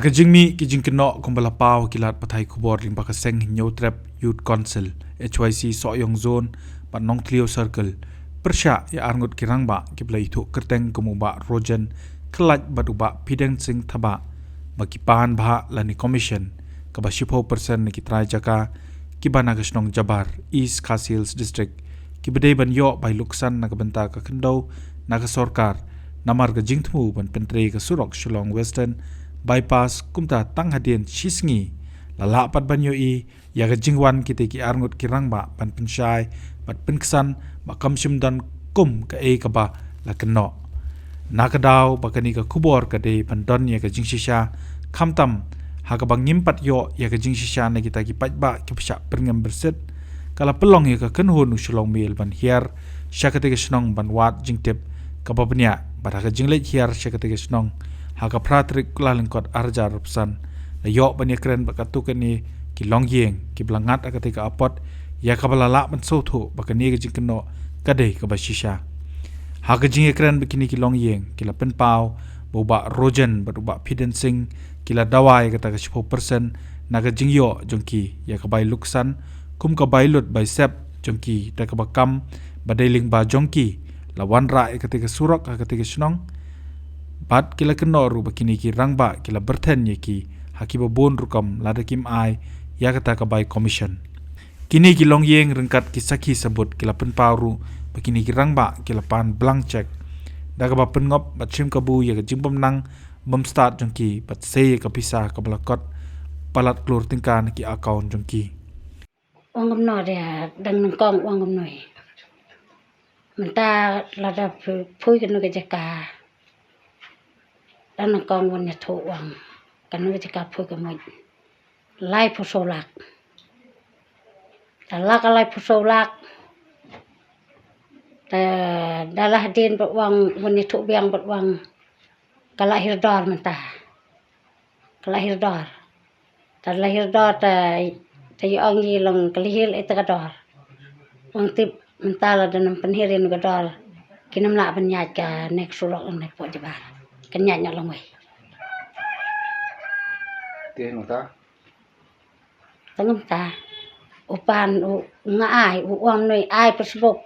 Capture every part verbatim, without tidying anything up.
Ka jingmih ki jingkynnoh kumba la paw ki lad pathai khubor lyngba ka seng Hynñiewtrep Youth Council, H Y C Sohiong Zone bad Nongthliew Circle, pyrshah ïa arngut ki rangbah kiba la ithuh kyrteng kum u Bah Rojen Khlait bad u Bah Pideng Singh Thabah ba ki pan bha lane commission kaba shiphew percent na ki trai jaka kiba na ka shnong Jabar, East Khasi Hills District, kiba dei ban ïoh bai luksan na ka bynta ka khyndew na ka sorkar namar ka jingthmu ban pyntrei ka surok Shillong Western Bypass. Kumta tang hadien shi sngi la lah pat ban ïohi ïa ka jingwan kitei ki arngut ki rangbah ban pynshai bad pynksan ba kam shym don kum kaei kaba la kynnoh. Na ka daw ba kane ka khubor ka dei ban don ïa ka jingshisha, khamtam ha kaba ngim pat ïoh ïa ka jingshisha na kita ki paidbah kiba shah pyrngem byrsit, ka la pynlong ïa ka kynhun u Shillong Mail ban hiar sha katei ka shnong ban wad jingtip kaba bniah bad ha ka jingleit hiar sha katei ka shnong ha ka phra tarik Kyllalyngkot arhajar arphew san, la ïoh ban ïakren bad katto katne ki longïing kiba la ngat ha katei ka apot ïa kaba la lah ban sngewthuh ba kane ka jingkynnoh ka dei kaba shisha. Ha ka jingïakren bad kine ki longïing, ki la pynpaw ba u Bah Rojen bad u Bah Pideng Singh ki la dawa ïa kata ka shiphew percent na ka jingïoh jong ki ïa ka bai luksan kum ka bai lut bai sep jong ki da kaba kam ba dei lyngba jong ki la wanrah ïa katei ka surok ha katei ka shnong. Bad ki la kynnoh ruh ba kine ki rangbah ki la byrthen ïa ki ha kiba bun rukom lada kim ai ïa kata ka bai commission. Kine ki longïing ryngkat ki sakhi sabut ki la pynpaw ruh ba kine ki rangbah ki la pan blank cheque da kaba pynngop bad shim kabu ïa ka jingbymnang bymstad jong ki bad sei ïa ka pisa kaba la kot palat klur tyngka na ki account jong ki. Ong kumno de, dang nyngkong ong kumno. Mynta lada phu-, phui kano ka jaka, dang nyngkong wan ïathuh ong kano ka jaka phui ka mut. Laiphew saw lak. Da la ka laiphew saw lak, da, da la hadien bad ong, wan ïathuh biang bad ong ka la hiar dor mynta. Ka la hiar dor. Te la hiar dor te, te ïa ong ïa long ka la hiar ïa ka dor. Ong tip mynta lada nym pynhiar ïa ka dor, kin ym lah ban ïaid kane ka surok ne hapoh Jabar. Kan ïaid noh lawei. Te nangta? Te nangta. U pan u nga ai, u ong noh ai passbook,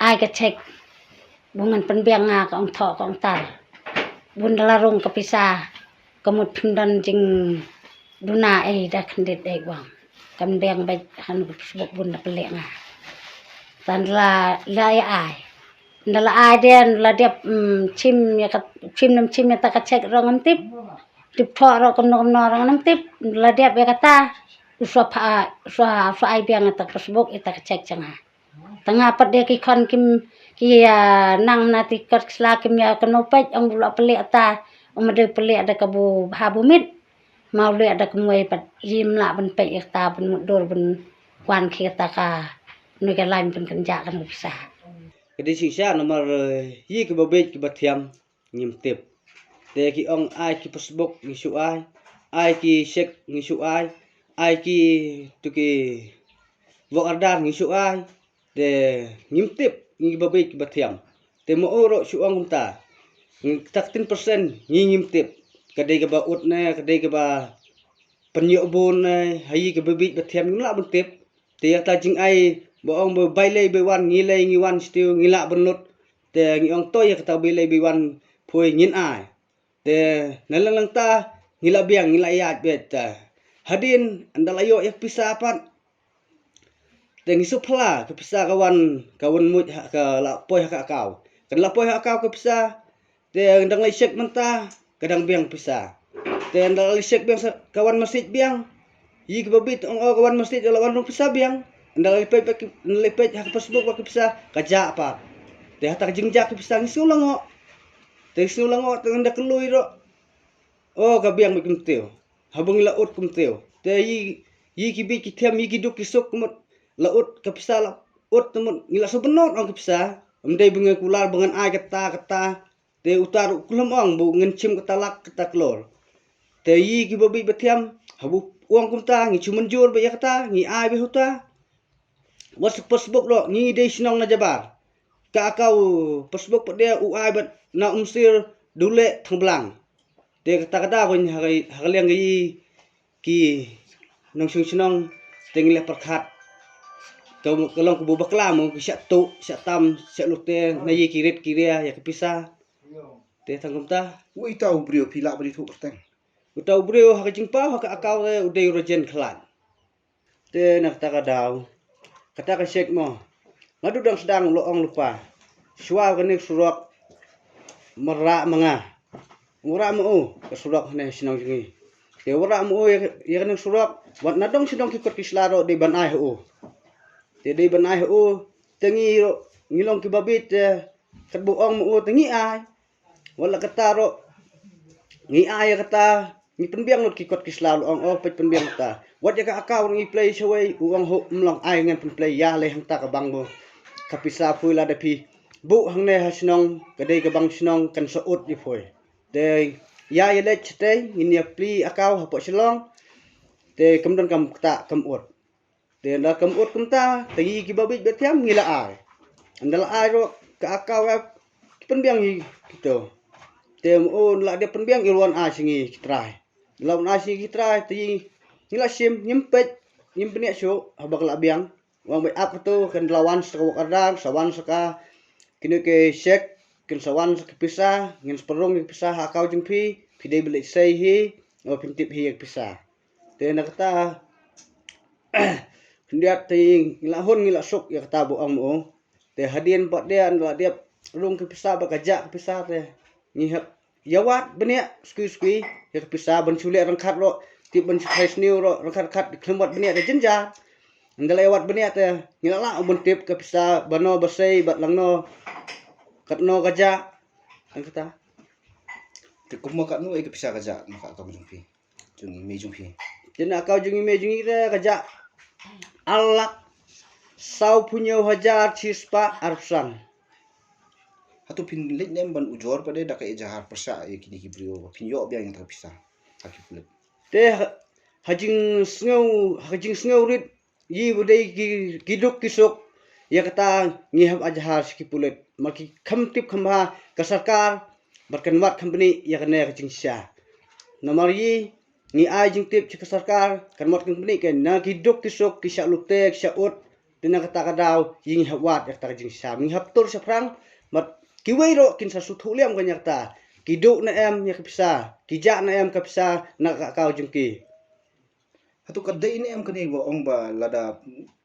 ai ka cheque. Bun ngan pynbiang nga, ka ong thoh, ka ong tal. Bun da la rung ka pisa, ka mut phim don jingduna ei da khyndiat ei, u ong. Kan biang beit ha kano ka passbook, bun da pynleh nga. Te ynda la, la ïa ai. Ynda la ai de, ynda la dep, mm, shim ïa ka, shim ne ym shim ïa kata ka cheque ruh ngam tip. Tip thoh ruh kumno kumno ruh ngam tip. Ynda la dep ïa kata, u sa pha, u sa, u sa ai biang ïa kata ka passbook, ïa kata ka cheque jong nga. Te nga pat de ki khon kim, ki, ah, nang na ti kot ki sla kim ïa kano peit, ong u la pynleh ta, ong ma dei pynleh da kaba bha ba miet. Ma u leh da kumwei pat, ym lah ban peit ïa kata, ban mutdur, ban wan ki kata ka, kano ka lain pynkynjah kano ka pisa. Ka dei shisha namar, eh, ïa kiba bieit kiba thiam ngim tip. Te ki ong ai ki passbook ngi shu ai, ai ki cheque ngi shu ai, ai ki tu ki work order ngi shu ai. Te ngim tip, ngi kiba bieit kiba thiam. Te ma u ruh shu ong kumta. Ngi thirteen percent ngi ngim tip. Ka dei kaba ut ne, ka dei kaba pynïoh bun ne, ha ïa kiba bieit ba thiam ngim lah ban tip. Te ïa kata jingai ba ong ba bai lei bai wan, ngi lei ngi wan shatei ngi lah ban lut. Te ngi ong to ïa kata bai lei bai wan phui ngin ai. Te na lang lang ta ngi la biang, ngi la ïaid beit ta. Hadien ynda la ïoh ïa ka pisa pat. Te ngi shu phla ka pisa ka wan, ka wan mut ha ka la poi ha ka account. Kan la poi ha ka account ka pisa. Te dang la cheque mynta ka dang biang pisa. Te ynda la cheque biang sa ka wan message biang. Ïa kiba bieit ong o ka wan message la wan rung pisa biang. Ynda la peit, ynda la peit ha ka passbook ba ka pisa ka jah pat. Te hata ka jingjah ka pisa ngi sngew langoh. Te sngew langoh te ynda ka lui ruh. O ka biang beit kumtiew. Haba ngi la ut kumtiew. Te ïa, ïa ki bieit ki thiam, ïa ki duk ki suk ka mut la ut ka pisa la ut te mut ngi la shu bynnud ong ka pisa. Ym dei ba ngan kular ba ngan ai kata kata. Te uta ruh kulum ong ba ngan shim kata lak kata klur. Te ïa kiba bieit ba thiam, haba u ong kumta ngi shu mynjur beit ïa kata, ngi ai beit uta. Wat suk passbook ruh ngi dei shnong na Jabar. Ka account passbook pat de u ai bad na Umsir Duleh Thangblang. Te kata ka daw ha ka, ha ka liang ka ïing ki nongshong shnong te ngi la pyrkhat. Ka, ka long kaba bakla mo, ki shah tuh, shah tam, shah lute na ïing ki rit ki ria ïa ka pisa. Te tang kumta. Uta u briew phi lah ban ïathuh kyrteng? Uta u briew ha ka jingpaw ha ka account u dei u Rajen Khlaiñ. Te na kata ka daw, kata ka cheque mo, nga duh dang sdang, u la ong lypa, shuwa kane ka surok, ma rah ma nga, u rah ma u ka surok hane shnong jong ngi. Te u rah ma u ïa, ïa kane ka surok, wat na dong shnong ki kot ki sla ruh dei ban ai ha u. Te dei ban ai ha u, te ngi ruh ngi long kiba bieit te, katba u ong ma u te ngi ai. Wat la kata ruh ngi ai ïa kata, ngi pynbiang lut ki kot ki sla, u la ong, oh, peit pynbiang kata. Wat ïa ka account ngi plie shawei, u ong, hooid, ym long, ai ngan pynplie, ïa lei hangta ka bank mo. Ka pisa phi lada phi buh hangne ha shnong, ka dei ka bank shnong, kan sa ud ïa phi. Te ïa, ïa leit shatei, ngin ïa plie account hapoh Shillong. Te kam don kam ktah, kam ud. Te ynda kam ud kumta, te ngi kiba bieit ba thiang ngi la ai. Ynda la ai ruh ka account, ki pynbiang hi kito. Te ma u la dep pynbiang, u la wan ai sha ngi ki trai. La wan ai sha ngi ki trai, te ngi, ngi la shim, ngim peit, ngim bniah shuh haba ka la biang. U ong beit ap kato, kan la wan sa ka work order, sa wan sa ka, kine ki cheque, kan sa wan sa ki pisa, ngin sa pynrung ki pisa ha account jong phi, phi dei ban leit sei hi, o phin tip hi ïa ki pisa. Te na kata khyndiat te ngi la hun, ngi la suk ïa kata ba u ong ma u. Te hadien pat de ynda la dep rung ki pisa bad ka jah ki pisa te ngi hap ïa wad bniah skui skui ïa ki pisa, ban shu leh ryngkat ruh, tip ban shu phai sniew ruh ryngkat ryngkat, khlem wad bniah te jynjar. Ynda la ïa wad bniah te ngi la lah ban tip ka pisa ba no ba sei bad lang no, katno ka jah. Kan kata. Te kumno, katno ïa ka pisa ka jah na ka account jong phi? Jong i mei jong phi. Te na account jong i mei jong i re ka jah ar lak sawphew hynñiew hajar shispah arphew san. Hato phin leit ne em ban ujor pat de da ka ejahar pyrshah ïa kine ki briew ba phin ïoh biang ïa ka pisa ha ki pulit? Te ha, ha jingsngew, ha jingsngew rit, ïa ba dei ki, ki duk ki suk, ïa kata ngi hap ejahar sha ki pulit. Namar ki kham tip kham bha ka sorkar bad kan wad kham bniah ïa kane ka jingshisha. Namar ïa ngi ai jingtip sha ka sorkar, kan wad kham bniah, kan na ki duk ki suk, ki shah lute, ki shah ud, te na kata ka daw ïa ngi hap wad ïa kata ka jingshisha. Ngi hap tur shaphrang, bad kiwei ruh kin sa sngewthuh liam ka ïa kata. Ki duh ne em ïa ka pisa, ki jah ne em ka pisa na ka account jong ki. Hato ka dei ne em kane ba ong ba lada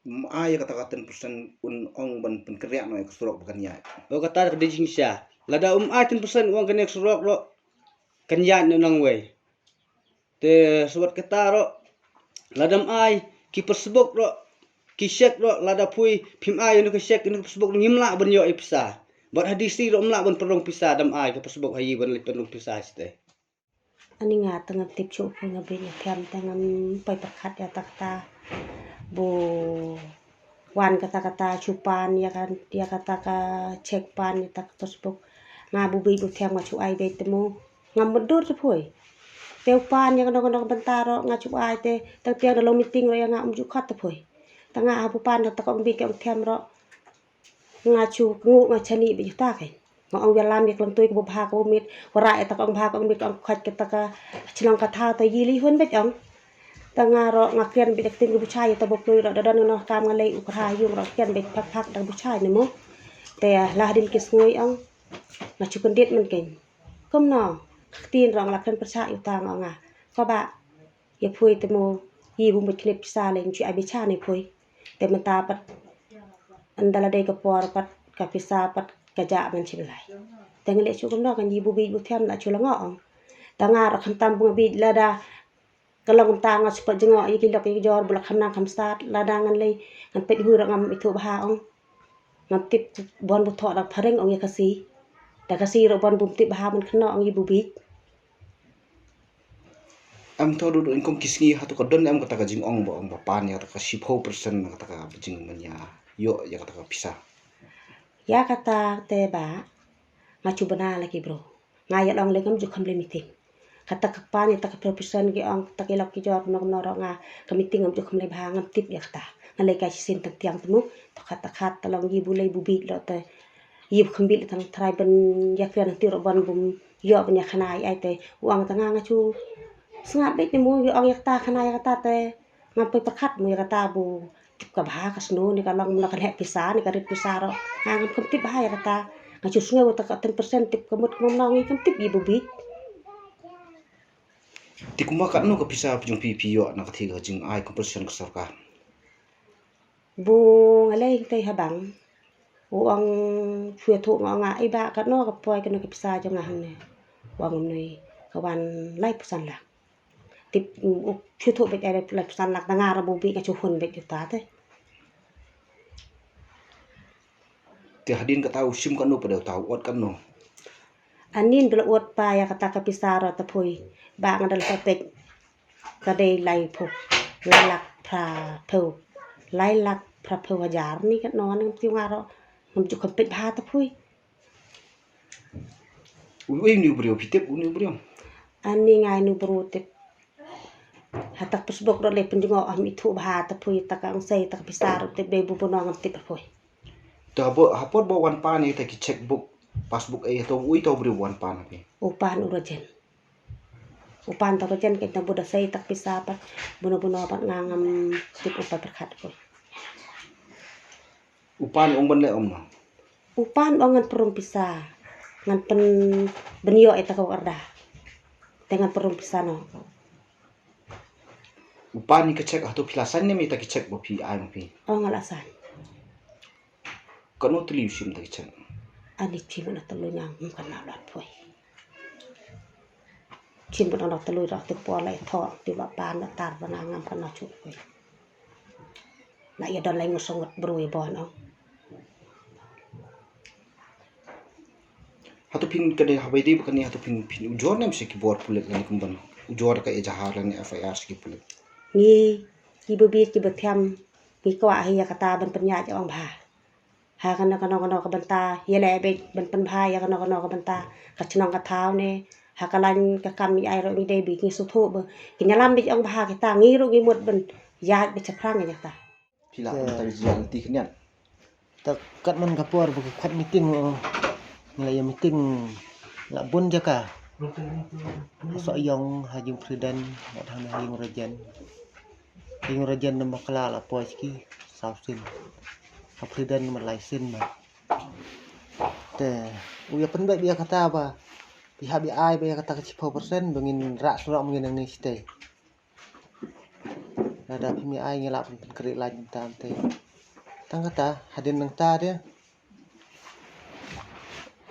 ym ai ïa kata ka ten percent un ong ban pynkynriah noh ïa ka surok ba kan ïaid? O, kata ka dei jingshisha. Lada um ai ten percent u ong kane ka surok ruh kan ïaid noh nangwei. Te sawat kata ruh, lada ym ai ki passbook ruh, ki cheque ruh, lada phi, phim ai ïa ka cheque, ïa ka passbook ruh ngim lah ban ïoh ïa pisa. Bad ha DC ruh ym lah ban pynrung pisa da ym ai ka passbook ha ïing ban leit pynrung pisa shatei. Ani nga te ngam tip shuh phi, nga bieit nga thiam te ngam poi pyrkhat ïa ta kata. Bu wan kata kata shu pan ïa ka, ïa kata ka cheque, pan ïa ta ka passbook. Nga bu bieit bu thiam nga shu ai beit te mo. Ngam mutdur te phi. Te u pan ïa kano kano ka bynta ruh nga shu ai te, tang tiang da long meeting ruh ïa nga um ju khot te phi. Te nga ha bu pan kata ka ong bieit ka ong thiam ruh. Nga shu kyngoh nga shaniah beit ïa ta keiñ. Nga ong ïalam ïa ka lyngtoi kaba bha kaba miet, wanrah ïa ta ka ong bha ka ong miet, ka ong khoit kata ka shnong ka thaw, ta ïa lei hun beit ong. Ta nga ruh nga kren beit ïa ka ktien kaba shai ïa ta ba kloi ruh, da don kano kam nga lei u kra ïung ruh kren beit phak phak da kaba shai ne mo. Te la hadien ki sngew ong nga shu kyndit man keiñ. Kumno ka ktien ruh nga la kren pyrshah ïa ta, nga ong nga, ko ba ïa phi te mo, ïa bym bit khnit pisa lei, shu ai beit sha ne phi. Te mynta pat ynda la dei ka por pat ka pisa pat ka jah ban shi blai. Te nga leh shuh kumno, kan ïa bu bieit bu thiam la shu la ngoh ong. Ta nga ruh khamtam bu nga bieit, lada ka long kumta nga shu pat jngoh ïa ki lok ïa ki jor, bu la kham nang kham stad, lada ngan lei ngan peit hui ruh ngam ithuh bha ong. Ngam tip, bun bu thoh da phareng ong ïa Khasi. Da Khasi ruh bun bym tip bha ban kynnoh ong ïa bu bieit. Em, to du du in kum ki sngi, hato ka don em kata ka jingong ba ong ba pan ïa kata ka shiphew percent na kata ka jingmyntoi ïa kata ka pisa? Ïa kata te ba nga shu bna la ki bro. Nga ïa long lei ngam ju kham lei meeting. Kata ka pan ïa kata ka phew percent ki ong, kata ki lok ki jor kumno kumno ruh nga ka meeting ngam ju kham lei bha, ngam tip ïa kata. Nga lei ka shisien tang tiang te mo, to kata kata long ïa bu lei bu bieit lo te. Ïa ba kham bit tang trai ban ïa kren hangtei ruh ban bym ïoh ban ïa khana ïa ai te. U ong tang nga nga chu sngap beit ne mo, ïa ong ïa kata khana ïa kata te. Ngam poi pyrkhat mo ïa kata ba tip ka bha ka sno ne ka long mo, ka leh pisa ne ka rit pisa ruh. Nga ngam kham tip bha ïa kata. Nga chu sngew ta ka ten percent tip ka mut ka mano, ngi kham tip ïa ba bit. Te kumba katno ka pisa jong phi phi ïoh na ka thik ka jingai compensation ka sorkar? Ba nga leit tei ha bank, u ong shu ïathuh, nga ong nga, "Ei ba katno ka poi kane ka pisa jong nga hangne?" U ong, "Nui, ka wan laiphew san lak." Tip, u shu ïathuh beit, "Ei, laiphew san lak." Tang nga ruh ba bit nga chu hun beit ïa uta te. Te hadien kata u shim katno pat de uta, u ot katno? Anin ba la ot pat ïa kata ka pisa ruh ta phi, ba nga da la peit ka dei laiphew, lai lak phraphew, lai lak phraphew hajar ne katno ne, ngam tip nga ruh, ngam ju kham peit bha ta phi. Uei une u briew, phi tip une u briew? Ani nga ïa une u briew tip. Ha ta Facebook ruh lei pynjngoh, ngam ithuh bha ta phi, ta ka ong sei ta ka pisa ruh tip dei ba buno ngam tip phi. Te haba, ha por ba wan pan ïa kita ki checkbook, passbook ei, hato uei uta u briew ba wan pan ha phi? U pan u Rajen. U pan uta u Rajen, kata ba da sei ta ka pisa pat, buno buno pat nga ngam tip, u pat pyrkhat phi. U pan u ong ban leh kumno? U pan u ong ngan pynrung pisa, ngan pyn, pynïoh ïa ta ka work order. Te ngan pynrung pisa noh. U pan ïa ka check, hato phi la sign ne em ïa ta ka check ba phi ai ma phi? Ong nga la sign. Katno tylli u shim ta ka check? Ani shim na tylli, nga ngam kynmaw lad phi. Shim na tylli ruh, te por la ïathoh, te la pan la tar ba nga ngam kynmaw shuh phi. La ïa don lai ngut saw ngut briew ïa ban ong. Hato phin, kane haba ïadei bad kane, hato phin, phin ujor ne em sha ki bor pulit lane kumban ujor da ka ejahar lane F I R sha ki pulit? Ngi, kiba bit kiba thiam, ngi kwah hi ïa kata ban pynïaid ong bha. Ha kano kano kano ka bynta, ïaleh beit ban pynbha ïa kano kano ka bynta, ka chnong ka thaw ne, ha ka lain ka kam ïa ai ruh ngi dei beit ngi sngewthuh ba kin ïalam beit ong bha kita, ngi ruh ngi mut ban ïaid beit shaphrang ïa kata. Phi lah ban tang jia lynti khyndiat. Ta katne ka por ba ki khot meeting, oh, ngi la ïa meeting, la bun jaka. Ha Sohiong, ha Ïing President, bad ha Ïing Regent. Ïing Regent na Bakla la poi ki saw sien. Ha President ma lai sien ma. Te u ïa pynbeit ïa kata ba phi hap ïa ai ba ïa kata ka shiphew percent ba ngin rah surok, ngin nangne shatei. Lada phim ïa ai ngi lah ban pynkhreh lait mynta te. Tang kata, hadien nangta de.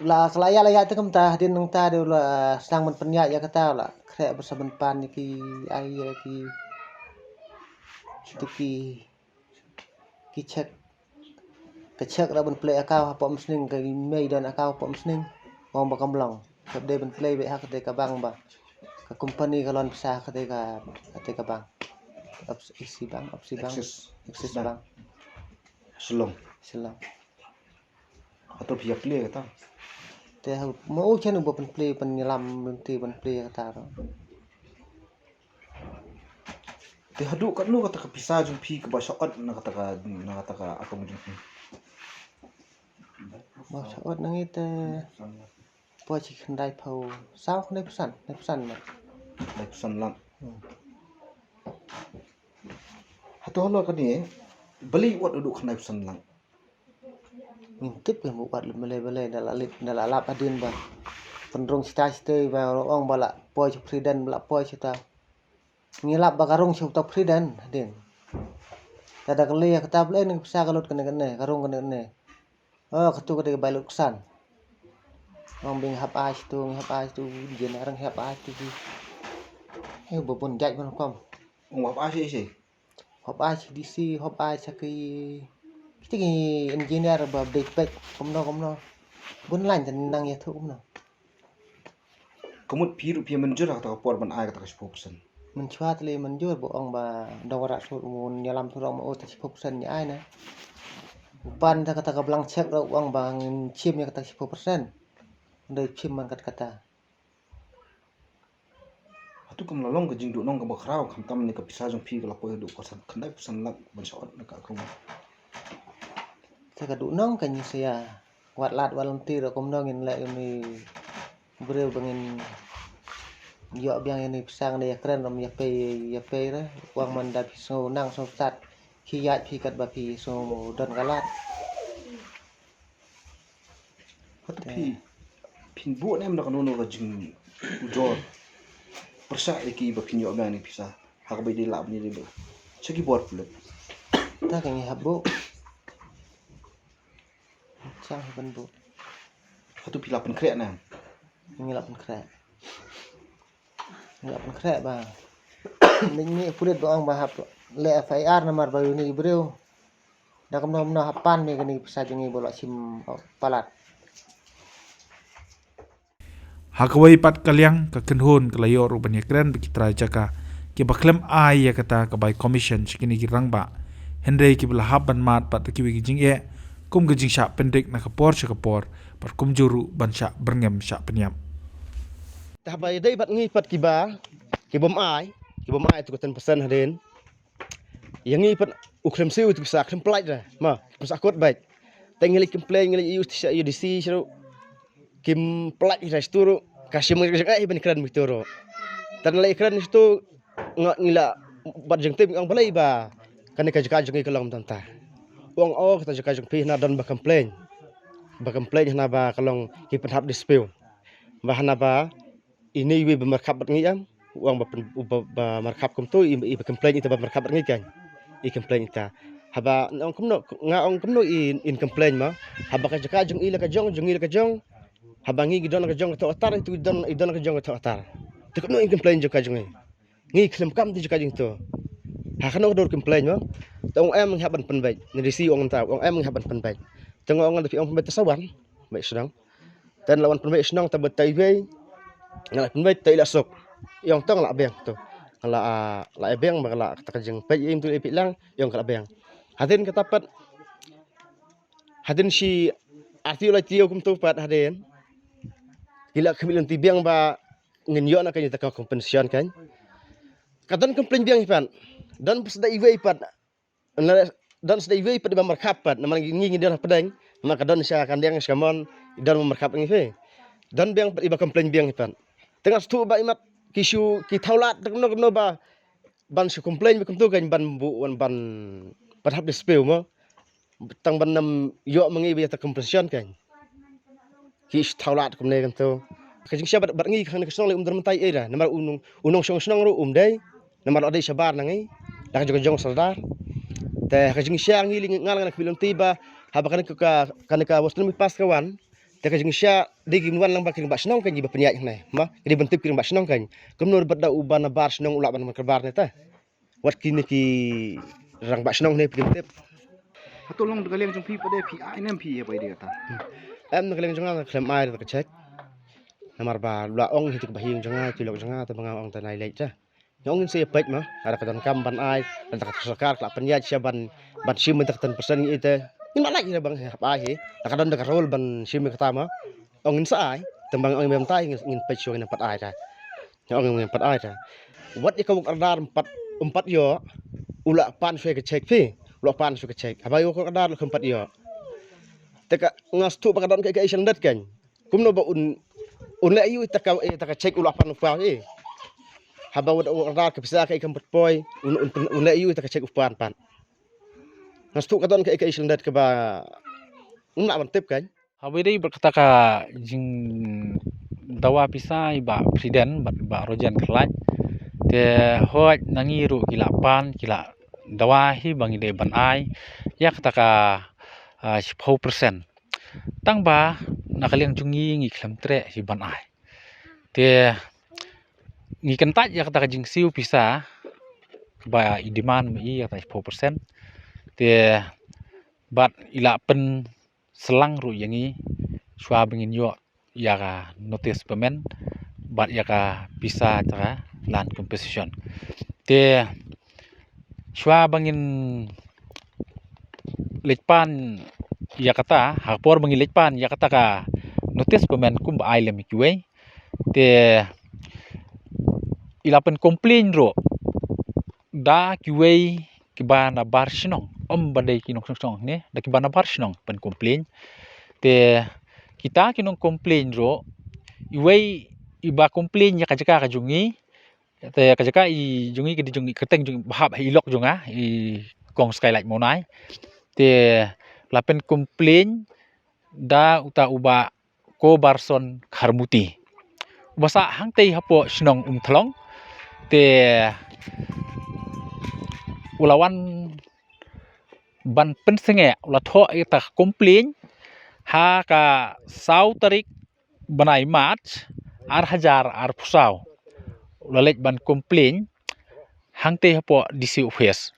La ka la ïa la ïa te kumta, hadien nangta de la sdang ban pynïaid ïa kata, la khreh ba sa ban pan ïa ki, ai ïa ki, kito ki, ki check. Ka check ruh ban plie account hapoh mynsngi, ka email don account hapoh mynsngi. Ong ba kam long. Ka dei ban plie beit ha katei ka bank ba, ka company ka loan pisa ha katei ka, katei ka bank. Abs-, A C Bank, Absa Bank, Axis. Axis Bank. Bank. Shillong. Shillong. Hato phi ïa plie kata? Te ha, ma u chen u ba pynplie, pynïalam lynti ban plie kata ruh. Te haduh katno kata ka pisa jong phi kaba shah ot na kata ka, na kata ka account jong phi? Ba shah ot na ngi te poi shi khyndai phew saw, khyndai phew san, khyndai phew san lak. Khyndai phew san lak. Hmm. Hato halor kane, balei wat haduh khyndai phew san lak? Ngim tip, ngim wad balei balei, da la lip, da la lap hadien ba pynrung shatei shatei ba ong ba la poi sha President, ba la poi shata. Ngi lap ba ka rung sha uta President hadien. Ka da ka lei kata balei ne ka pisa ka lut kane kane, ka rung kane kane. Oh, katu ka dei ka bai lut ksan. Ong ba ngi hap ai shatu, ngi hap ai shatu, jin arang hap ai shatu ki. Eh, ba bun jait ban kom. Ong hap ai shi shi. Hap ai shi D C, hap ai sha ki, kita ki engineer ba update pek, kumno kumno. Bun lain te nang ïathuh kumno. Ka mut phi ruh phi mynjur ha kata ka por ban ai kata ka shiphew percent? Mynshwa te lei mynjur, ba ong ba dang wanrah sur, ïalam surok ma, oh, ta shiphew percent ïa ai na. U pan ta kata ka blank check ruh, ong ba ngin shim ïa kata shiphew percent. Dei shim man kat kata. Hato kam la long ka jingduhnong kaba khraw khamtam ne ka pisa jong phi ka la poi haduh khyndai phew san lak ban shah ot na ka account? Te ka duhnong ka ngi sa ïa Wat lad wat lynti ruh kumno ngin leh ïa une u briew ba ngin ïoh biang ïa une u pisa, ngin ïa kren ruh ym ïa pei ïa pei re. U ong man da phi sngew nang sngew stad, phi ïaid phi katba phi sngew don ka lad. Hato phi, phin buh ne em da kano kano ka jingujor pyrshah ïa ki ba phin ïoh biang ïa une u pisa ha kaba ïadei lah ban ïadei bad sha ki bor pulit? Ta ka ngi hap buh. Chang hap ban buh. Hato phi la pynkhreh ne em? Ngi la pynkhreh. Ngi la pynkhreh ba, ngi, ngi pulit ba ong ba hap leh F I R namar ba une u briew da kumno kumno hap pan ïa kane ka pisa jong ngi ba u la shim palat. Ha kawei pat ka liang, ka kynhun ka la ïoh ruh ban ïakren bad ki trai jaka kiba khlem ai ïa kata ka bai commission sha kine ki rangbah, hynrei kiba la hap ban mad pat da kiwei ki jingeh kum ka jingshah pyndik na ka por sha ka por, bad kumjuh ruh ban shah byrngem shah pynïap. Te haba ïadei bad ngi pat kiba, kibym ai, kibym ai tu ka ten percent hadien. Ïa ngi pat u khlem siew tu pisa, khlem pynlait re ma, pisa kut bad. Te ngi leit complain, ngi leit ïa u sha, ïa u D C sha ruh. Kim pynlait re sha tu ruh. Ka shim ngi jingeh ban kren bad tu ruh. Te ngi leit kren sha tu, nga, ngi la bat jingtip, ngi ong balei ba kane ka jaka jong ngi ka long kumta. U ong, oh, kata jaka jong phi hana don ba complain. Ba complain hana ba ka long ki pynhap dispute. Ba hana ba ine iwei ba markhap bad ngi em. U ong ba pyn-, ba, ba markhap kumtu, i, iba complain ita ba markhap bad ngi kan. I complain ita. Haba nga ong kumno, nga ong kumno i, in complain ma. Haba ka jaka jong i la ka jong, jong i la ka jong. Haba ngi ngi don la ka jong ka thoh atar, itu i don, i don la ka jong ka thoh atar. Te kumno in complain jaka jong i? Ngi khlem kam tu jaka jong tu. Ha kano ka dur complain ma. Te ong em ngi hap ban pynbeit. Ngi D C ong ta, ong em ngi hap ban pynbeit. Te nga ong da phi ong pynbeit te sa wan. Beit sdang. Te la wan pynbeit shnong te bad tai wei. Nga la pynbeit te i la suk. I ong tang la biang tu. Nga la, ah, la biang ba la ta ka jingpeit im tu i peit lang, i ong ka la biang. Hadien kata pat. Hadien shi arti lai tio kumtu pat hadien. Ki la khmih lynti biang ba ngin ïoh na ka ïa ta ka compensation kan. Ka don complain biang pat. Don psda iwei pat. Na, don sdei wei pat ba markhap pat, namar ngi ngi don hapdeng, namar ka don sha kandeng sha kamon, don markhap ngi phi. Don biang pat iba complain biang pat. Tengah sdei ba imat ki shu ki thaw lad tengno tengno ba ban shu complain ba kumtu kan ban bu wan ban pat hap dispute mo. Tang ban nam ïoh ma ngi ba ïa ta compensation kan. Ki shu thaw lad kumne kan tu. Ka jingshisha bad, bad ngi kane ka shnong lei um don mynta ei da. Namar u nong, u nongshong shnong ruh um dei. Namar la dei shabar na ngi. La ka jong ka jong sordar. Te ka jingshisha ngi lei nga la nga khmih lynti ba haba kane ka, kane ka Western Bypass ka wan. Te ka jingshisha dei ki wan lang ba ki rangbah shnong kan, ki ba pynïaid hangne. Ma, ki dei ban tip ki rangbah shnong kan. Kumno bad da u ba na bar shnong u lah ban wan ka bar ne te. Wat kine ki rangbah shnong ne phi tip. Hato long da ka liang jong phi pat de phi ai ne em phi ïa bai de kata? Em, na ka liang jong nga khlem ai da ka check. Namar ba la ong hi tu ka bahaïing jong nga, ki lok jong nga, te ba nga ong ta nai leit ta. Nga ong ngin sa ïa peit ma, lada ka donkam ban ai, lada ka sorkar ka la pynïaid sha ban, ban shim da ka ten percent ngi te. Ngin ma lait hi da ba ngi hap ai hi. Lada ka don da ka rule ban shim ïa kata ma. Ong ngin sa ai, tang ba nga ong ngim tai, ngin, ngin peit shuwa ngin pat ai ta. Nga ong ngim pat ai ta. Wat ïa ka work order ym pat, ym pat ïoh, u la pan shuwa ka check phi, u la pan shuwa ka check. Haba ïa ka work order la kham pat ïoh. Te ka nga sdei ba ka don ka, ka issue ndat kan. Kumno ba un, un leh ïa u ita ka, ita ka check u la pan u pan eh. Haba wat work order ka pisa ka i kam pat poi, un, un, un leh ïa u ita ka check u pan pan. Nga sdei ka don ka, ka issue ndat kaba ngam lah ban tip kan. Haba ïadei bad kata ka jingdawa pisa i Bah President bad Bah Rojan Khlaiñ. Te hooid na ngi ruh ki la pan, ki la dawa hi ba ngi dei ban ai ïa kata ka, ah, shiphew percent. Tang ba na ka liang jong ngi ngi khlem treh hi ban ai. Te ngi kyntait ïa kata ka jingsiew pisa ba i demand ma i ïa kata shiphew percent. Te bad i la pyn slang ruh ïa ngi shuwa ba ngin ïoh ïa ka notice payment bad ïa ka pisa ta ka land compensation. Te shuwa ba ngin leit pan ïa kata, ha ka por ba ngin leit pan ïa kata ka notice payment kumba ai lem ïa kiwei. Te i la pyn complain ruh da kiwei kiba na bar shnong, ym ba dei ki nongshong shnong ne, da kiba na bar shnong pyn complain. Te kita ki nong complain ruh, iwei i ba complain ïa ka jaka ka jong ngi, te ka jaka i jong ngi ka dei jong ngi, ka teng jong ngi ba hap ha i lok jong nga, i kong Skylight Mawnai. Te la pyn complain da uta u Bah Kobarson Kharmuti, u ba sah hangtei hapoh shnong Umthlong. Te u la wan ban pynsangeh, u la thoh ïa kata ka complain ha ka saw tarik bnai March ar hajar arphew saw. U la leit ban complain hangtei hapoh D C office.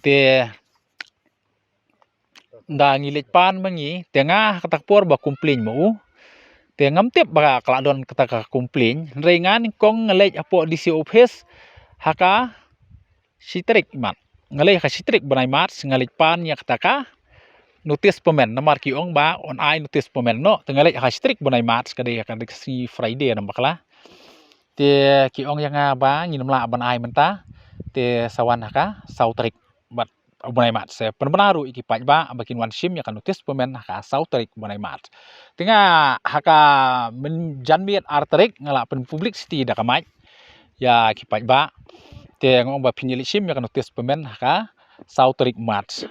Te da ngi leit pan ma ngi, te nga ha kata ka por ba complain ma u, te ngam tip ba ka la don kata ka complain. Hynrei nga nyngkong nga leit hapoh D C office ha ka shi tarik March, nga leit ha ka shi tarik bnai March, nga leit pan ïa kata ka notice payment, namar ki ong ba yn ai notice payment noh. Te nga leit ha ka shi tarik bnai March, ka dei, ka dei ka sngi Friday namar kala. Te ki ong ïa nga ba ngin ym lah ban ai mynta, te sa wan ha ka saw tarik bad bnai March. Sa pynbna ruh ïa ki paidbah ba kin wan shim ïa ka notice payment ha ka saw tarik bnai March. Te nga ha ka mynjanmiet ar tarik nga la pynpublicity da ka mic ïa ki paidbah. Te nga ong ba phin ïa leit shim ïa ka notice payment ha ka saw tarik March.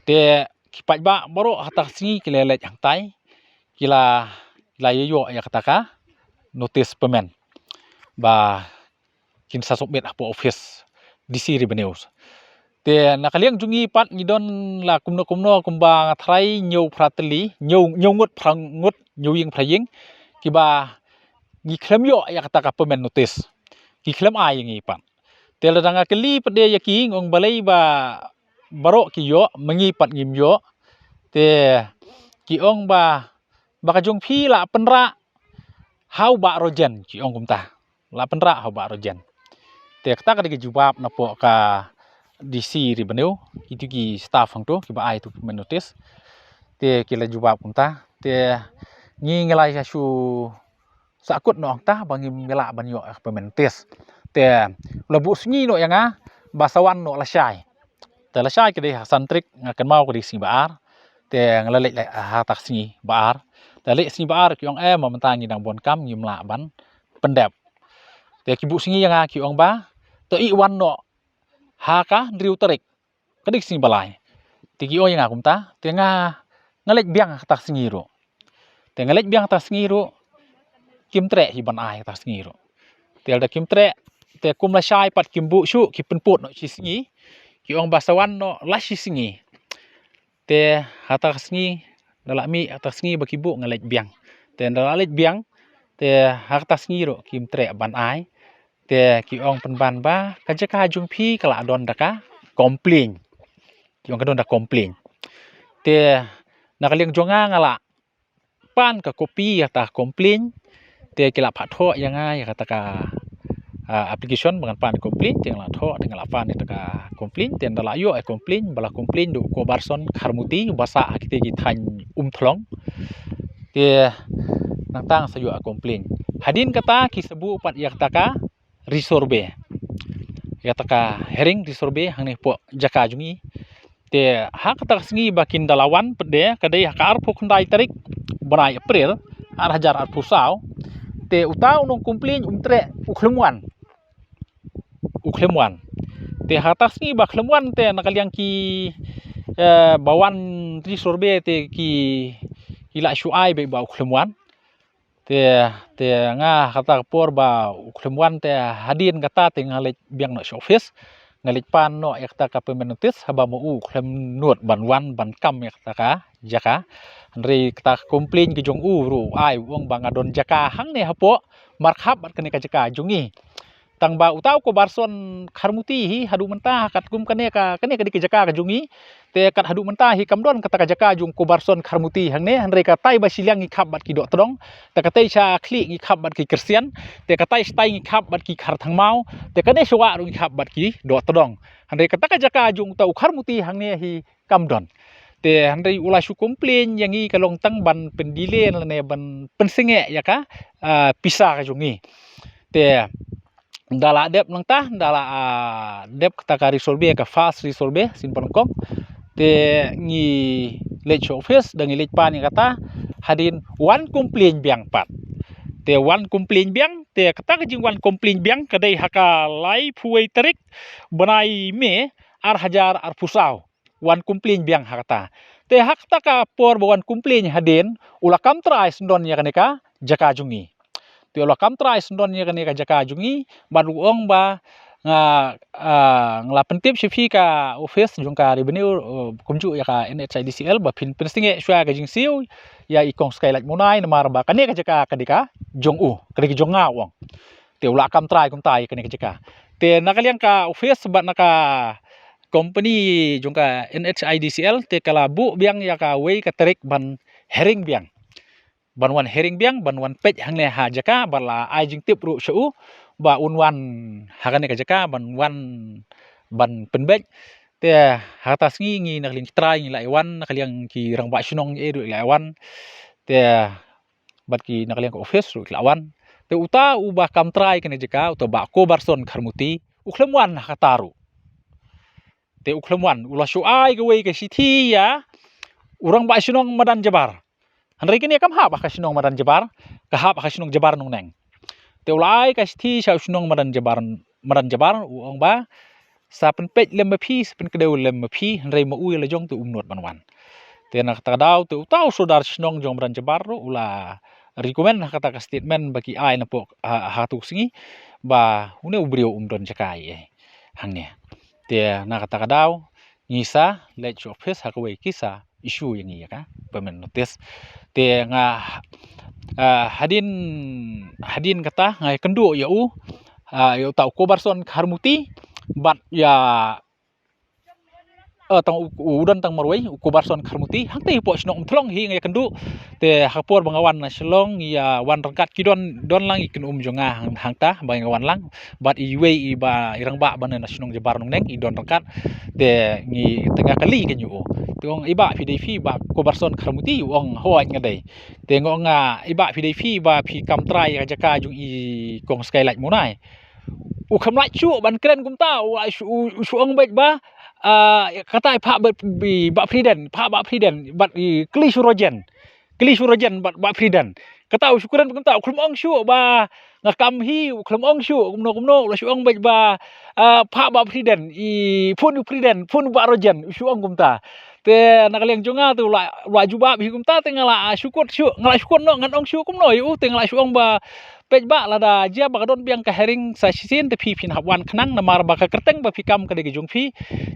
Te ki paidbah baroh ha kata ka sngi ki la leit hangtai, ki la, ki la ïoh ïa kata ka notice payment ba kin sa submit hapoh office D C Revenue. Te na ka liang jong ngi pat ngi don la kumno kumno kumba nga tharai hynñiew phra tylli, hynñiew, hynñiew ngut phra ngut, hynñiew ïing phra ïing kiba ngi khlem ïoh ïa kata ka payment notice. Ki khlem ai ïa ngi pat. Te lada nga kylli pat de ïa ki, nga ong balei ba baroh ki ïoh, ma ngi pat ngim ïoh. Te ki ong ba, ba ka jong phi la pynrah ha u Bah Rojen, ki ong kumta. La pynrah ha u Bah Rojen. Te kata ka dei ka jubab napoh ka D C Revenue, itu ki staff hangto kiba ai tu payment notice. Te ki la jubab kumta. Te ngi ngi la ïa shu sahkut noh hangta ba ngim lah ban ïoh payment notice. Te la buh sngi noh ïa nga ba sa wan noh lashai. Te lashai ka dei ha ka san tarik, nga kynmaw ka dei sngi ba ar. Te nga la leit ha kata ka sngi ba ar. Te leit sngi ba ar ki ong, eh, ma mynta ngi dang bun kam, ngim lah ban pyndep. Te ki buh sngi ïa nga ki ong ba to ïa wan noh ha ka hynriew tarik, ka dei ka sngi ba lai. Te ki ong ïa nga kumta, te nga, nga leit biang ha kata ka sngi ruh. Te nga leit biang ha kata ka sngi ruh, kim treh hi ban ai ha kata ka sngi ruh. Te lada kim treh, te kum lashai pat kim buh shuh, ki pynpud noh shi sngi. Ki ong ba sa wan noh la shi sngi. Te ha kata ka sngi, da la mih ha kata ka sngi ba ki buh, nga leit biang. Te da la leit biang, te ha kata ka sngi ruh kim treh ban ai. Te ki ong pynban ba ka jaka jong phi ka la don da ka complain. Ki ong ka don da complain. Te na ka liang jong nga nga la pan ka copy ïa kata ka complain. Te ki la phah thoh ïa nga ïa kata ka, ah, application ba ngan pan complain, te nga la thoh, te nga la pan ïa kata ka complain. Te nda la ïoh ïa complain, ba la complain da u Kobarson Kharmuti, ba sah ha kitei ki thaiñ Umthlong. Te nangta nga sa ïoh ïa complain. Hadien kata ki sa buh pat ïa kata ka resurvey, ïa kata ka hearing resurvey hangne hapoh jaka jong ngi. Te ha kata ka sngi ba kin da la wan pat de, ka dei ha ka arphew khyndai tarik bnai April ar hajar arphew saw. Te uta u nong complain um treh, u khlem wan. U khlem wan. Te ha kata ka sngi ba khlem wan te na ka liang ki, eh, ba wan resurvey te ki, ki la shu ai beit ba u khlem wan. Te, te nga ha kata ka por ba u khlem wan te hadien kata te nga leit biang noh sha office. Nga leit pan noh ïa kata ka payment notice haba ma u khlem nud ban wan ban kam ïa kata ka jaka. Hynrei kata ka complain ka jong u ruh u ai, u ong ba nga don jaka hangne hapoh markhap bad kane ka jaka jong ngi. Tang ba uta u Kobarson Kharmuti hi haduh mynta katkum kane ka, kane ka dei ka jaka ka jong ngi. Te kat haduh mynta hi kam don kata ka jaka jong u Kobarson Kharmuti hangne, hynrei katai ba shiliang ngi khap bad ki Dohtdong. Te katai sha khlieh ngi khap bad ki Khristan. Te katai shatai ngi khap bad ki Kharthangmaw. Te kane sha wah ruh ngi khap bad ki Dohtdong. Hynrei kata ka jaka jong uta u Kharmuti hangne hi kam don. Te hynrei u la shu complain ïa ngi ka long tang ban pyndelay lane ban pynsangeh ïa ka, ah, pisa ka jong ngi. Te da la dep nangta, da la, ah, dep kata ka resurvey, ka first resurvey shin pynlong kong. Te ngi leit sha office, da ngi leit pan ïa kata, hadien wan complain biang pat. Te wan complain biang, te kata ka jingwan complain biang ka dei ha ka laiphew wei tarik bnai May ar hajar arphew saw. Wan complain biang ha kata. Te ha kata ka por ba wan complain hadien, u la kam trai syndon ïa kane ka jaka jong ngi. Te u la kam trai syndon ïa kane ka jaka jong ngi, bad u ong ba nga, ah, nga la pyntip sha phi ka office jong ka revenue, uh, kumjuh ïa ka N H I D C L ba phin pynsangeh shuwa ka jingsiew ïa i Kong Skylight Munai, namar ba kane ka jaka ka dei ka jong u, ka dei ka jong nga, u ong. Te u la kam trai kumta ïa kane ka jaka. Te na ka liang ka office bad na ka company jong ka N H I D C L te ka la buh biang ïa kawei ka tarik ban hearing biang. Ban wan hearing biang, ban wan peit hangne ha jaka, bad la ai jingtip ruh sha u ba un wan ha kane ka jaka ban wan ban pynbeit. Te ha kata sngi ngi na ka liang ki trai ngi la ïa wan, na ka liang ki rangbah shnong eh ruh la ïa wan. Te bad ki na ka liang ka office ruh ki la wan. Te uta uba kam trai kane jaka, uta Bah Kobarson Kharmuti, u khlem wan ha kata ruh. Te u khlem wan, u la shu ai kawei ka shithi ïa u rangbah shnong Madan Jabar. Hynrei kane kam hap ha ka shnong Madan Jabar, ka hap ha ka shnong Jabar Nongneng. Te u la ai ka shithi sha u shnong Madan Jabar, Madan Jabar, u ong ba sa pynpeit lem ma phi, sa pynkdew lem ma phi, hynrei ma u ïa la jong te um nud ban wan. Te na kata ka daw te uta u sordar shnong jong Madan Jabar ruh u la recommend ha kata ka statement ba ki ai napoh ha, ha tu sngi ba une u briew um don jaka ei ei hangne. Te na kata ka daw ngi sa leit sha office ha kawei ki sa issue ïa ngi ïa ka payment notice. Te nga, ah, hadien, hadien kata nga ïakynduh ïa u, ah, ïa uta u Kobarson Kharmuti bad ïa, eh, tang u, u don tang marwei u Kobarson Kharmuti, hangta hapoh shnong Umthlong hi nga ïakynduh. Te ha ka por ba nga wan na Shillong ïa wan ryngkat ki don, don lang i kynum jong nga hang, hangta ba nga wan lang. Bad iwei i ba i rangbah ba na shnong Jabar Nongneng i don ryngkat. Te ngi, te nga kylli kane u. Te u ong, "I bah, phi dei phi Bah Kobarson Kharmuti?" U ong, "Hooid nga dei." Te nga ong, "I bah, phi dei phi ba phi kam trai ïa ka jaka jong i Kong Skylight Munai?" U khlem lah shuh ban kren kumta, u, u, u shu ong beit ba, ah, kata i phah bad i Bah Priden, phah Bah Priden, bad i kylli sha u Rojen. Kylli sha u Rojen bad Bah Priden. Kata u shu kren kumta, u khlem ong shuh ba nga kam hi, u khlem ong shuh kumno kumno, u la shu ong beit ba, ah, phah Bah Priden, i phone u Priden, phone u Bah Rojen, u shu ong kumta. Te na ka liang jong nga te u la, u la jubab hi kumta, te nga la shu kut shuh, nga la shu kut noh ngan ong shuh kumno ïa u, te nga la shu ong ba, "Peit bah, lada jia ba ka don biang ka hearing sa shisien te phi phin hap wan khnang, namar ba ka kyrteng ba phi kam ka dei ka jong phi.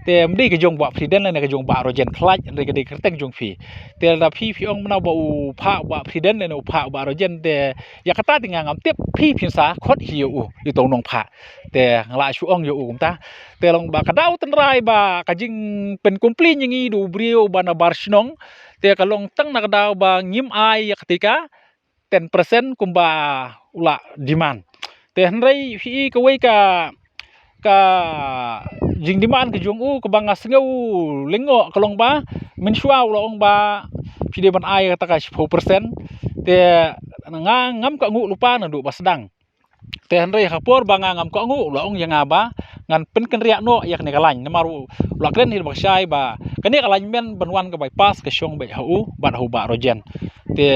Te ym dei ka jong Bah Priden lane ka jong Bah Rojen khlaiñ, hynrei ka dei ka kyrteng jong phi. Te lada phi phi ong mynno ba u phah Bah Priden lane u phah Bah Rojen, te ïa kata te nga ngam tip, phi phin sa khot hi ïa u, ïa uto u nongphah." Te nga la shu ong ïa u kumta. Te long ba ka daw tynrai ba ka jingpyncomplain ïa ngi da u briew ba na bar shnong, te ka long tang na ka daw ba ngim ai ïa kata ka ten percent kumba u la demand. Te hynrei phi i kawei ka, ka jingdemand ka jong u kaba nga sngew lyngngoh ka long ba mynshuwa u la ong ba phi dei ban ai kata ka shiphew percent. Te nga ngam kohnguh lypa naduh ba sdang. Te hynrei ha ka por ba nga ngam kohnguh u la ong ïa nga ba ngan pynkynriah noh ïa kane ka lain, namar u la kren hi ba ka shai ba kane ka lain men ban wan ka bypass ka shong beit ha u bad ha u Bah Rojen. Te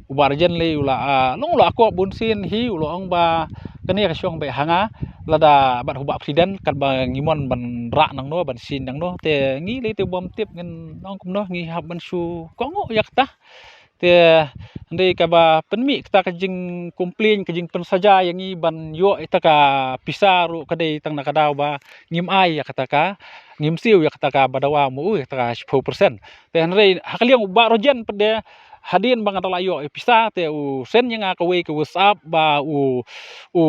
u Bah Rojen lei u la, ah, long u la akop bun sien hi, u la ong ba kane ka shong beit ha nga, lada bad ha u Bah Priden, katba ngi mon ban rah nangno, ban sien nangno, te ngi lei te bym tip, ngin ong kumno, ngi hap ban shu kohnguh ïa kata. Te hynrei kaba pynmih kata ka jingcomplain, ka jingpynsaja ïa ngi ban ïoh ïa kata ka pisa ruh ka dei tang na ka daw ba ngim ai ïa kata ka, ngim siew ïa kata kaba dawa ma u, ïa kata ka shiphew percent. Te hynrei ha ka liang u Bah Rojen pat de, hadien ba nga da la ïoh ïa pisa, te u send ïa nga kawei ka WhatsApp ba u, u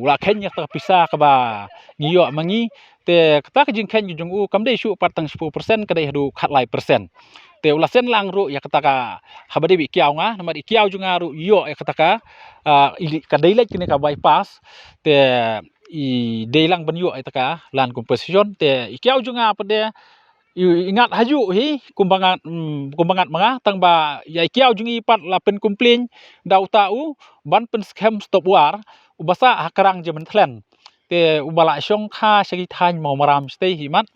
la kheiñ ïa kata ka pisa kaba ngi ïoh ma ngi. Te kata ka jingkheiñ ka jong u kam dei shuh pat tang shiphew percent, ka dei haduh khatlai percent. Te u la send lang ruh ïa kata ka, haba dei ba i kiaw nga, namar i kiaw jong nga ruh ïoh ïa kata ka, ah, i, ka dei leit kane ka bypass. Te i dei lang ban ïoh ïa kata ka land compensation. Te i kiaw jong nga pat de, i, i ngat hajuh hi, kumba ngat, mm, kumba ngat ma nga, tang ba ïa i kiaw jong i pat la pyncomplain da uta u ban pynskhem stop war uba sah ha Krang Jemmenthlen. Te uba la shong kha sha ki thaiñ Mawmaram shatei hi mat.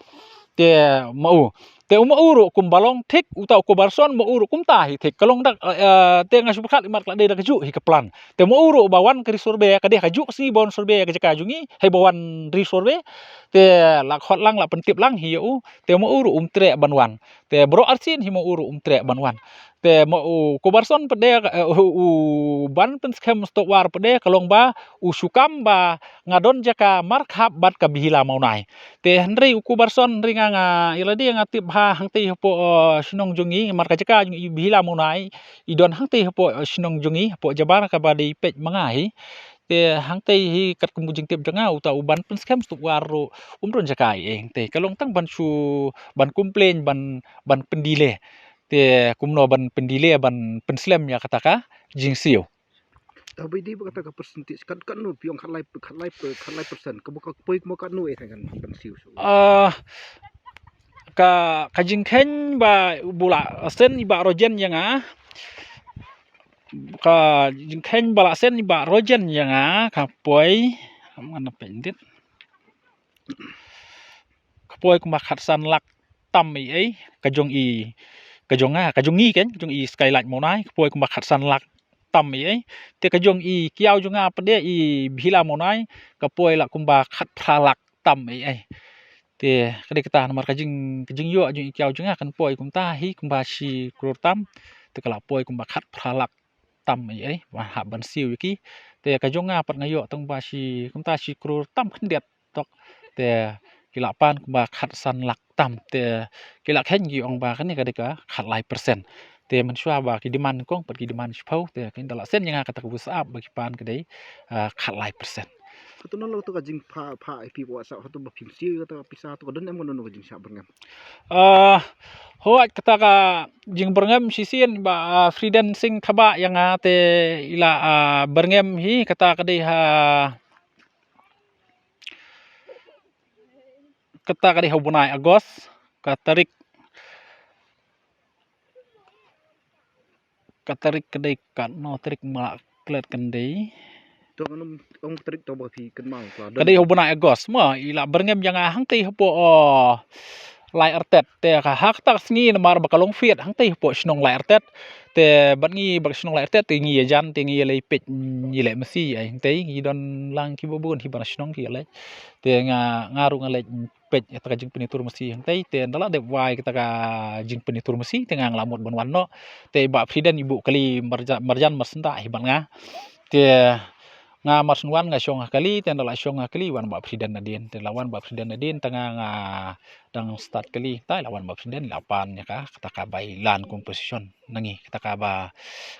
Te ma u, Te u ma u ruh kumba long thik, uta u Coberson ma u ruh kumta hi thik. Ka long dak, eh, te nga shu pyrkhat imat ka la dei da kajuh hi ka plan. Te ma u ruh ba wan ka re-survey, ka dei kajuh sngi ba wan survey ka jaka jong ngi, hei ba wan re-survey. Te la khot lang, la pyntip lang hi ïa u. Te ma u ruh um treh ban wan. Te baroh arsien hi ma u ruh um treh ban wan. Te ma u Coberson pat de, eh, u, u ban pynskhem stop war pat de, ka long ba u shu kam ba nga don jaka markhap bad ka Bihila Mawnai. Te hynrei u Coberson, hynrei nga, nga ïa lade nga tip ha hangtei hapoh, eh, shnong jong ngi, namar ka jaka jong i Bihila Mawnai i don hangtei hapoh, eh, shnong jong ngi, hapoh Jabar kaba dei peit ma nga hi. Te hangtei hi katkum u jingtip jong nga, uta u ban pynskhem stop war ruh um don jaka ei ei hangtei. Ka long tang ban shu, ban complain, ban, ban pyndelay. Te kumno ban pyndelay, ban pynslem ïa kata ka jingsiew. Tang ba i dei ba kata ka percentage, kat, katno phi ong, khatlai, khatlai, khatlai percent, kaba ka poi kumba katno ei tang kan ban siew shuh. Ah, ka, ka jingkheiñ ba u la send i Bah Rojen ïa nga. Ka jingkheiñ ba la send i Bah Rojen ïa nga ka poi, ngan pynbit. Ka poi kumba khatsan lak tam ei ei, ka jong i, ka jong nga, ka jong ngi keiñ, ka jong i Skylight Mawnai, ka poi kumba khatsan lak tam ei ei. Te ka jong i kiaw jong nga pat de i Bihila Mawnai, ka poi la kumba khatphra lak tam ei ei. Te ka dei kata namar ka jing, ka jingïoh jong i kiaw jong nga kan poi kumta hi kumba shi klur tam. Te ka la poi kumba khatphra lak tam ei ei, ba hap ban siew ïa ki. Te ka jong nga pat nga ïoh tang ba shi, kumta shi klur tam khyndiat tok. Te ki la pan kumba khatsan lak tam. Te ki la kheiñ ki ong ba kane ka dei ka khatlai percent. Te mynshuwa ba ki demand kong pat ki demand shiphew, te ki da la send ïa nga kata ka WhatsApp ba ki pan ka dei, ah, khatlai percent. Hato nano to ka jingphah, phah ïa phi WhatsApp, hato ba phim siew ïa kata ka pisa, to ka don em, nano ka jingshah byrngem? Ah, hooid, kata ka jingbyrngem shisien ba, ah, Friden Singh Thabah ïa nga te i la, ah, byrngem hi, kata ka dei ha, kata ka dei ha u bnai August, ka tarik, ka tarik ka dei katno tarik, ma la klet kan dei. To ngan ong tarik to ba phi kynmaw, ka dei ha u bnai August, ma i la byrngem ïa nga hangtei hapoh, oh, Lai Artet. Te ka ha kata ka sngi namar ba ka long fiat hangtei hapoh shnong Lai Artet. Te bad ngi bad shnong Lai Artet te ngi ïajan, te ngi ïaleh peit, ngi leh masi, ai hangtei ngi don lang kiba bun hi ban shnong ki ïaleh. Te nga, nga ruh nga leh peit ïa kata ka jingpynïatur masi hangtei, te ynda la dep wai kata ka jingpynïatur masi te nga, nga la mut ban wan noh. Te i Bah Friden i buh kali marja-, marjan marsyndah hi bad nga. Te nga marsyn wan nga shong ha kali, te ynda la shong ha kali wan Bah Friden nadien. Te la wan Bah Friden nadien, te nga, nga dang start kali, te la wan Bah Friden la pan ïa ka, kata kaba i land compensation na ngi, kata kaba,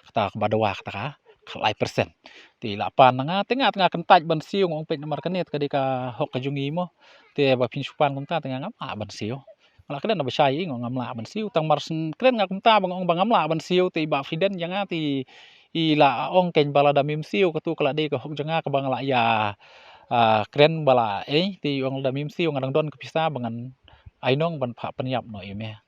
kata kaba dawa, kata ka khatlai percent. Te i la pan na nga, te nga, te nga kyntait ban siew, nga ong peit namar kane te ka dei ka hok ka jong ngi mo. Te ba phin shu pan kumta te nga ngam lah ban siew. Nga la kren na ba shai, nga ong ngam lah ban siew. Tang marsyn kren nga kumta ba nga ong ba ngam lah ban siew, te i Bah Friden ïa nga te i la ong keiñ ba lada mim siew, kato ka la dei ka hok jong nga kaba nga la ïa, ah, kren ba la, eh, te i ong lada mim siew nga dang don ka pisa ba ngan ai nong ban phah pynïap noh ïa me.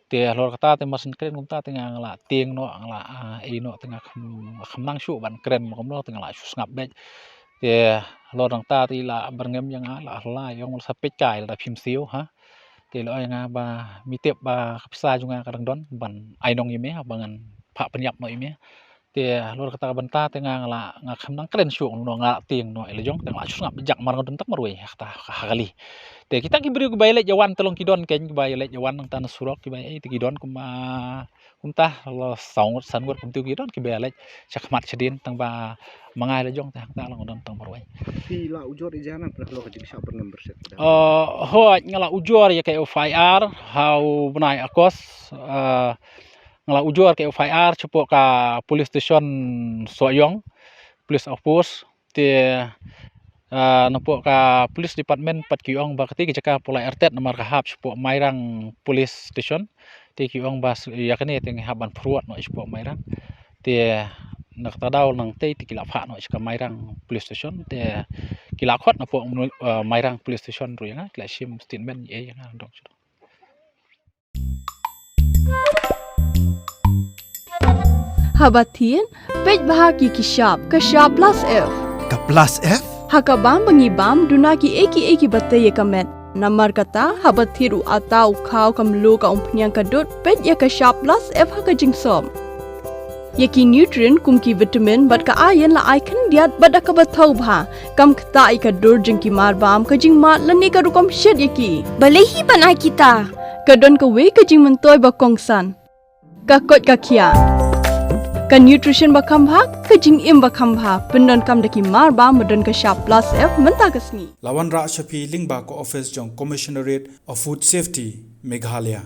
Te halor kata te marsyn kren kumta te nga, nga la tieng noh, nga la, ah, ei noh, te nga kham, kham nang shuh ban kren mo kumno, te nga la shu sngap beit. Te halor nangta te i la byrngem ïa nga, la, la ïong, la sa peit kai lada phim siew, ha. Te i la ong ïa nga ba mi tip ba ka pisa jong nga ka dang don ban ai nong ïa me, ba ngan phah pynïap noh ïa me. Te halor kata ka bynta te nga, nga la, nga kham nang kren shuh noh, nga la tieng noh ïa la jong, te nga la shu sngap jak mar nga don tang marwei ha kata, ha kali. Te kita ki briew kiba ïaleit ïawan te long ki don keiñ, kiba ïaleit ïawan nangta na surok, kiba ei te ki don kumba, kumta la saw ngut san ngut kumta ki don kiba ïaleit sha khmat shadien, tang ba ma nga ïa la jong te hangta long don tang marwei. Phi la ujor ïa jana phi la halor ka jingshah byrngem byrset? Uh, hooid, nga la ujor ïa ka F I R ha u bnai August, uh, nga la ujor ka F I R shapoh ka police station Sohiong, police outpost. Te, ah, napoh ka police department pat ki ong ba kata ka jaka hapoh Lai Artet namar ka hap shapoh Mairang police station. Te ki ong ba s-, ïa kane te ngi hap ban forward noh shapoh Mairang. Te na kata daw nangtei te ki la phah noh sha ka Mairang police station. Te ki la khot napoh, ah, Mairang police station ruh ïa nga, ki la shim statement ïa nga dong sha dong. Haba thied, peit bha ki ki shap, ka shap plus F. Ka plus F? Ha ka bam ba ngi bam, duna ki ei ki ei kiba tei ïa ka met. Namar kata, haba thied u atta, u khaw, ka mluh, ka umphniang, ka dud, peit ïa ka Shap Plus F ha ka jingsop. Ïa ki nutrient kum ki vitamin bad ka iron la ai khyndiat bad da kaba thaw bha. Kam ktah ïa ka dur jong ki marbam, ka jingmad lane ka rukom shet ïa ki. Balei hi ban ai kita? Ka don kawei ka jingmyntoi ba kongsan. Ka koit ka khiah. Ka nutrition ba kham bha, ka jingim ba kham bha. Pyndonkam da ki marbam ba don ka Shap Plus F mynta ka sngi. La wanrah sha phi lyngba ka office jong Commissionerate of Food Safety, Meghalaya.